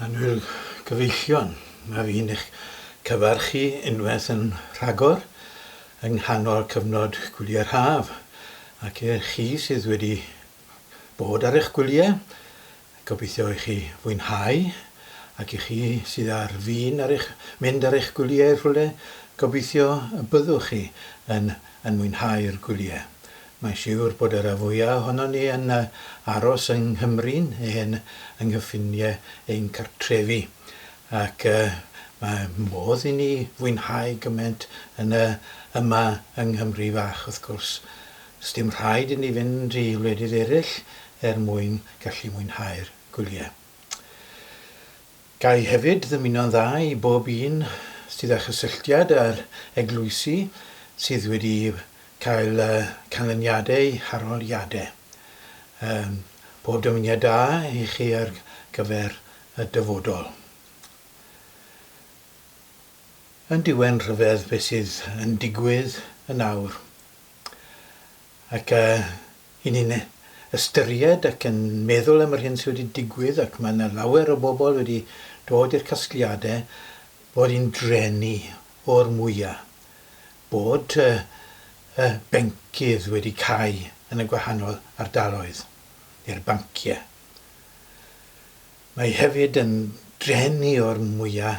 Annwyl gyfeillion, mae fi'n eich cyfarch chi unwaith yn rhagor yng nghanol cyfnod gwyliau'r haf, ac i'r chi sydd wedi bod ar eich gwyliau, gobeithio i chi fwynhau, ac i chi sydd ar fin ar eich, mynd ar eich gwyliau rhywle, gobeithio y byddwch chi yn, yn mwynhau'r gwyliau. Mae'n siwr bod y rhan fwya ohonon ni yn aros yng Nghymru neu yn yng nghyffiniau ein cartrefi, ac mae modd i ni fwynhau gymaint yn y yma yng Nghymru fach wrth gwrs. Sdim rhaid i ni fynd i wledydd eraill er mwyn gallu mwynhau'r gwyliau. Ga i hefyd ddymuno'n dda i bob un sydd â chysylltiad â'r eglwysi sydd wedi cael canlyniadau eu harholiadau. Pob dymuniad da i chi ar gyfer y dyfodol. Yn diwen rhyfedd beth sydd yn digwydd yn awr. Ac 'y ni'n ystyried ac yn meddwl am yr hyn sydd wedi digwydd ac mae yna lawer o bobl wedi dod i'r casgliadau bod hi'n drueni o'r mwya' bod y bencydd wedi cau yn y gwahanol ardaloedd, neu'r banciau. Mae hefyd yn drueni o'r mwya'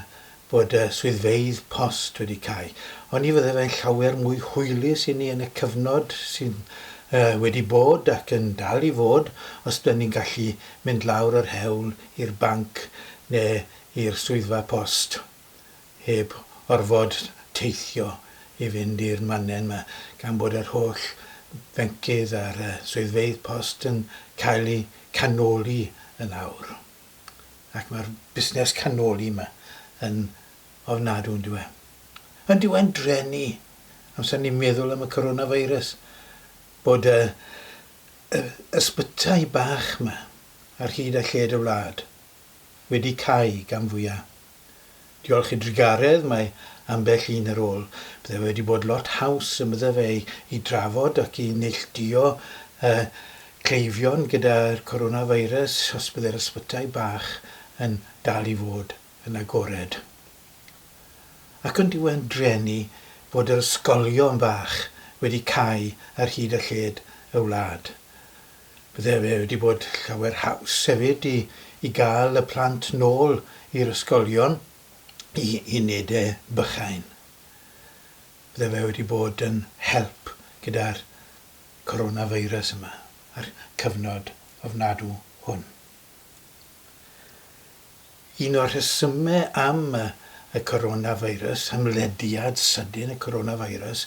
bod y swyddfeydd post wedi cau. Oni fydde fe'n llawer mwy hwylus i ni yn y cyfnod sydd wedi bod ac yn dal i fod os bydden ni'n gallu mynd lawr yr hewl i'r banc neu i'r swyddfa post heb orfod teithio i fynd i'r mannau 'ma gan bod yr holl fencydd a'r swyddfeydd post yn cael eu canoli yn awr. Ac mae'r busnes canoli 'ma yn ofnadw yn dyw e? Yn dyw e'n drueni amser ni'n meddwl am y coronavirus bod y y ysbytai bach 'ma ar hyd a lled y wlad wedi cau gan fwya'. Diolch i drugaredd mae ambell un ar ôl. Bydde fe wedi bod lot haws yn bydde fe i, i drafod ac i neilltuo uh, cleifion gyda'r coronavirus os bydde'r ysbytai bach yn dal i fod yn agored. Ac yn diwedd drueni bod yr ysgolion bach wedi cau ar hyd a lled y wlad. Bydde fe wedi bod llawer haws hefyd i i gael y plant nôl i'r ysgolion i unedau bychain. Bydde fe wedi bod yn help gyda'r coronavirus yma a'r cyfnod ofnadw hwn. Un o'r rhesymau am y coronavirus, ymlediad sydyn y coronavirus,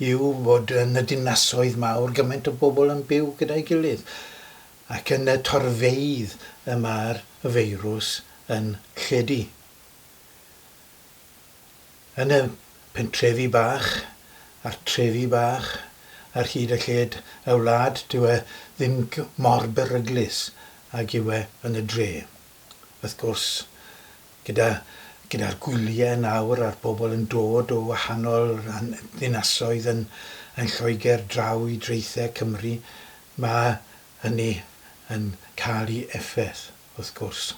yw bod yn y dinasoedd mawr gymaint o bobl yn byw gyda'i gilydd, ac yn y torfeydd y mae'r feirws yn lledu. Yn y pentrefi bach a'r trefi bach ar hyd a lled y wlad, dyw e ddim mor beryglus ag yw e yn y dre. Wrth gwrs, gyda gyda'r gwyliau nawr a'r bobl yn dod o wahanol ran ddinasoedd yn yn Lloegr draw i draethau Cymru, mae hynny yn cael ei effaith, wrth gwrs.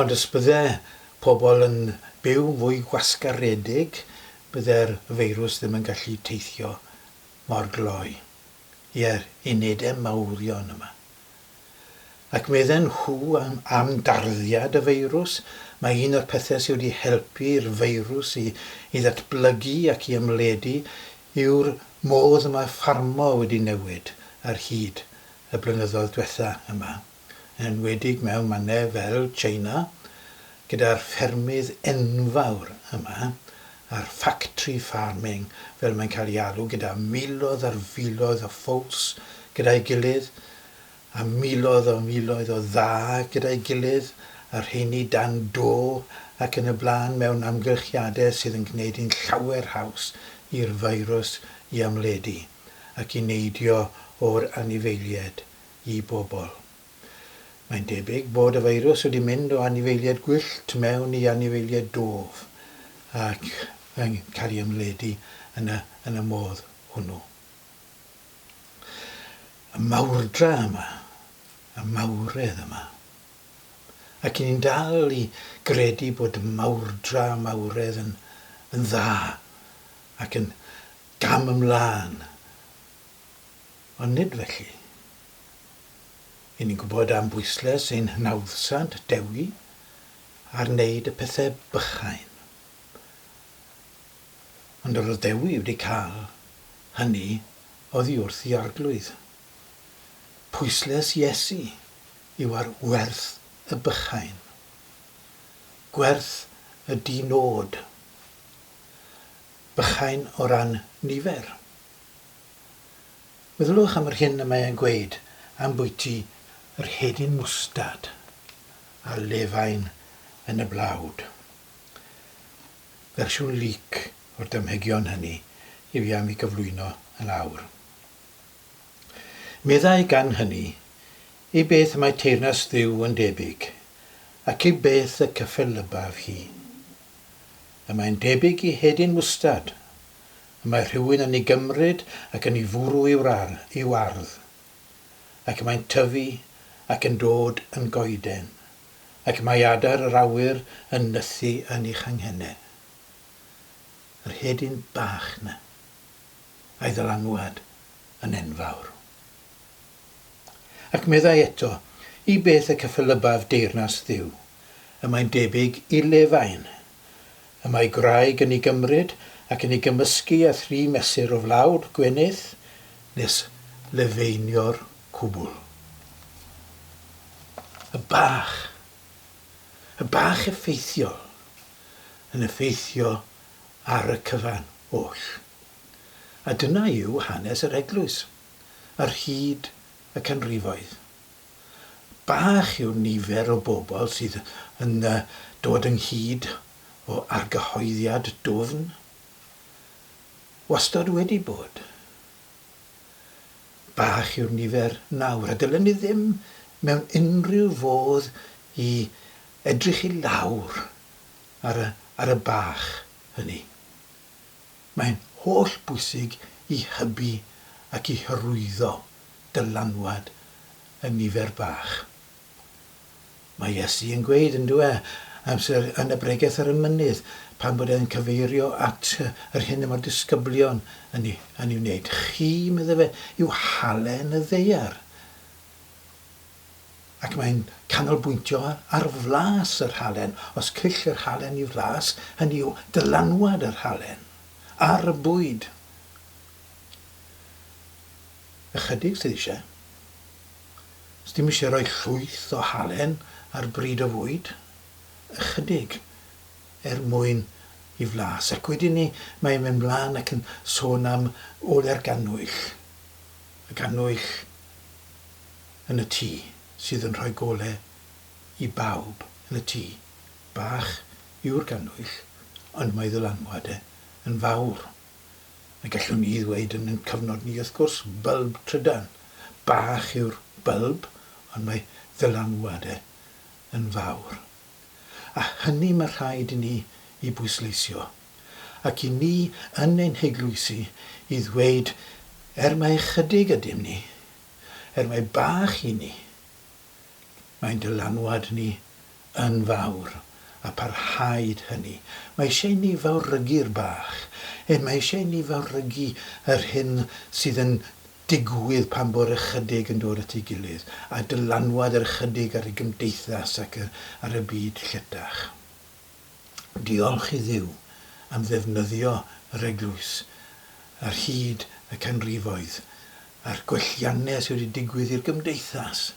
Ond os bydde pobl yn byw fwy gwasgaredig, bydde'r feirws ddim yn gallu teithio mor gloi i'r unedau mawrion yma. Ac medden nhw am, am darddiad y feirws, mae un o'r pethau sydd wedi helpu'r feirws i, i ddatblygu ac i ymledu yw'r modd y mae ffarmo wedi newid ar hyd y blynyddoedd diwetha yma, yn enwedig mewn mannau fel China, gyda'r ffermydd enfawr yma, a'r factory farming fel mae'n cael ei alw, gyda miloedd ar filoedd o ffowls gyda'i gilydd, a miloedd o miloedd o dda gyda'i gilydd, a rheini dan do ac yn y blaen mewn amgylchiadau sydd yn gwneud hi'n llawer haws i'r feirws i ymledu ac i neidio o'r anifeiliaid i bobl. Mae'n debyg bod y feirws wedi mynd o anifeiliaid gwyllt mewn i anifeiliaid dof ac yn cael ei ymledu yn y, yn y modd hwnnw. Y mawrdra yma, y mawredd yma. Ac i ni'n dal i gredu bod mawrdra a mawredd yn, yn dda ac yn gam ymlaen. Ond nid felly. I ni'n gwybod am bwyslais ein nawddsant Dewi ar wneud y pethau bychain. Ond yr oedd Dewi wedi cael hynny oddi wrth ei arglwydd. Pwyslais Iesu yw ar werth y bychain. Gwerth y di-nod. Bychain o ran nifer. Meddyliwch am yr hyn y mae e'n gweud am bwyty yr hedyn mwstad a'r lefain yn y blawd. Fersiwn leak o'r damhegion hynny i fi am i gyflwyno yn awr. Meddai gan hynny, i beth y mae teyrnas Dduw yn debyg, ac i beth y cyffelybaf hi? Y mae'n debyg i hedyn mwstad, y mae rhywun yn ei gymryd ac yn ei fwrw i'w i'w ardd, ac y mae'n tyfu ac yn dod yn goeden, ac mae adar yr awyr yn nythu yn ei changhennau. Yr hedyn bach 'na, a'i ddylanwad yn enfawr. Ac meddai eto, i beth y cyffelybbaf deyrnas Dduw, y mae'n debyg i lefain. Y mae gwraig yn ei gymryd ac yn ei gymysgu â thri mesur o flawd gwenith nes lefeinio'r cwbl. Y bach, y bach effeithiol, yn effeithio ar y cyfan oll. A dyna yw hanes yr eglwys ar hyd y canrifoedd. Bach yw'r nifer o bobl sydd yn dod ynghyd o argyhoeddiad dwfn. Wastad wedi bod. Bach yw'r nifer nawr, a dylen ni ddim mewn unrhyw fodd i edrych i lawr ar y, ar y bach hynny. Mae'n holl bwysig i hybu ac i hyrwyddo dylanwad y nifer bach. Mae Iesu yn gweud, yn dyw e, amser yn y bregeth ar y mynydd, pan bod e'n cyfeirio at yr hyn y mae'r disgyblion yn ei, yn ei wneud. Chi, medde fe, yw halen y ddaear. Ac mae'n canolbwyntio ar flas yr halen. Os cyll yr halen i flas, hynny yw dylanwad yr halen ar y bwyd. Ychydig sydd eisiau. Sdim eisiau rhoi llwyth o halen ar bryd o fwyd. Ychydig er mwyn i flas. Ac wedyn ni, mae'n mynd mlaen ac yn sôn am ole'r gannwyll. Y gannwyll yn y tŷ sydd yn rhoi gole i bawb yn y tŷ. Bach yw'r gannwyll, ond mae ddylanwad e yn fawr. A gallwn ni ddweud yn ein cyfnod ni, wrth gwrs, bylb trydan. Bach yw'r bylb, ond mae ddylanwad e yn fawr. A hynny mae rhaid i ni i bwysleisio. Ac i ni yn ein heglwysi i ddweud, er mai ychydig ydym ni, er mai bach i ni, mae'n dylanwad ni yn fawr, a parhaed hynny. Mae eisiau i ni fawrygu'r bach. E, mae eisiau i ni fawrygu yr hyn sydd yn digwydd pan bo'r ychydig yn dod at ei gilydd, a dylanwad yr ychydig ar y gymdeithas ac ar y byd lletach. Diolch i Dduw am ddefnyddio yr eglwys ar hyd y canrifoedd, a'r gwelliannau sydd wedi digwydd i'r gymdeithas,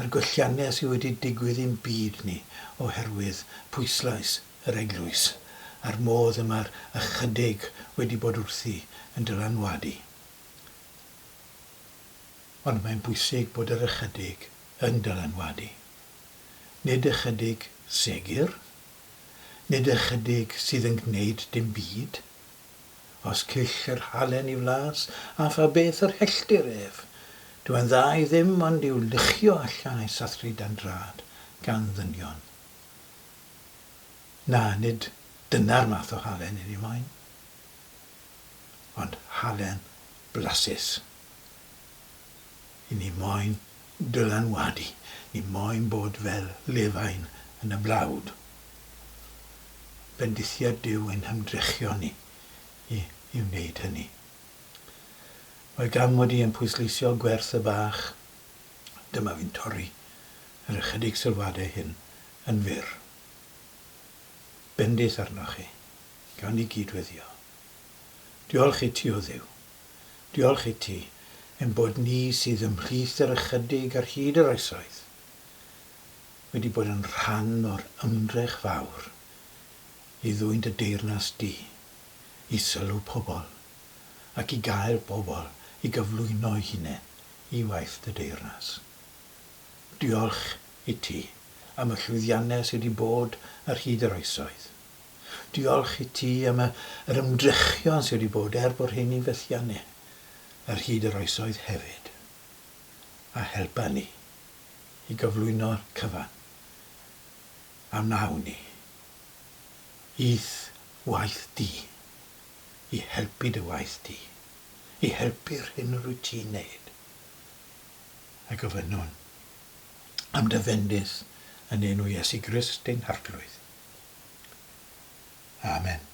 a'r gwelliannau sydd wedi digwydd i'n byd ni oherwydd pwyslais yr eglwys, a'r modd y mae'r ychydig wedi bod wrthi yn dylanwadu. Ond mae'n bwysig bod yr ychydig yn dylanwadu. Nid ychydig segur, nid ychydig sydd yn gwneud dim byd. Os cyll yr halen i flas, a pha beth yr helltir ef, dyw e'n dda i ddim ond i'w luchio allan a'i sathru dan drad gan ddynion. Na, nid dyna'r math o halen i ni moyn, ond halen blasus. I ni moyn dylanwadu, ni moyn bod fel lefain yn y blawd. Bendithiad Duw ein hymdrechion ni i, i wneud hynny. Mae gam wedi yn pwysleisio gwerth y bach. Dyma fi'n torri yr ychydig sylwadau hyn yn fyr. Bendith arnoch chi. Gawn ni gyd-weddïo. Diolch i ti, O Dduw. Diolch i ti ein bod ni sydd ymhlith yr ychydig ar hyd yr oesoedd wedi bod yn rhan o'r ymdrech fawr i ddwyn dy deyrnas di i sylw pobl ac i gael pobl i gyflwyno eu hunain i waith dy deyrnas. Diolch i ti am y llwyddiannau sydd wedi bod ar hyd yr oesoedd. Diolch i ti am y, yr ymdrechion sydd wedi bod er bod rheini'n fethiannau ar hyd yr oesoedd hefyd. A helpa ni i gyflwyno'r cyfan a wnawn ni i'th waith di, i helpu dy waith di, i helpu'r hyn rwyt ti'n neud. A gofynnwn am dy fendith yn enw Iesu Grist ein Harglwydd. Amen.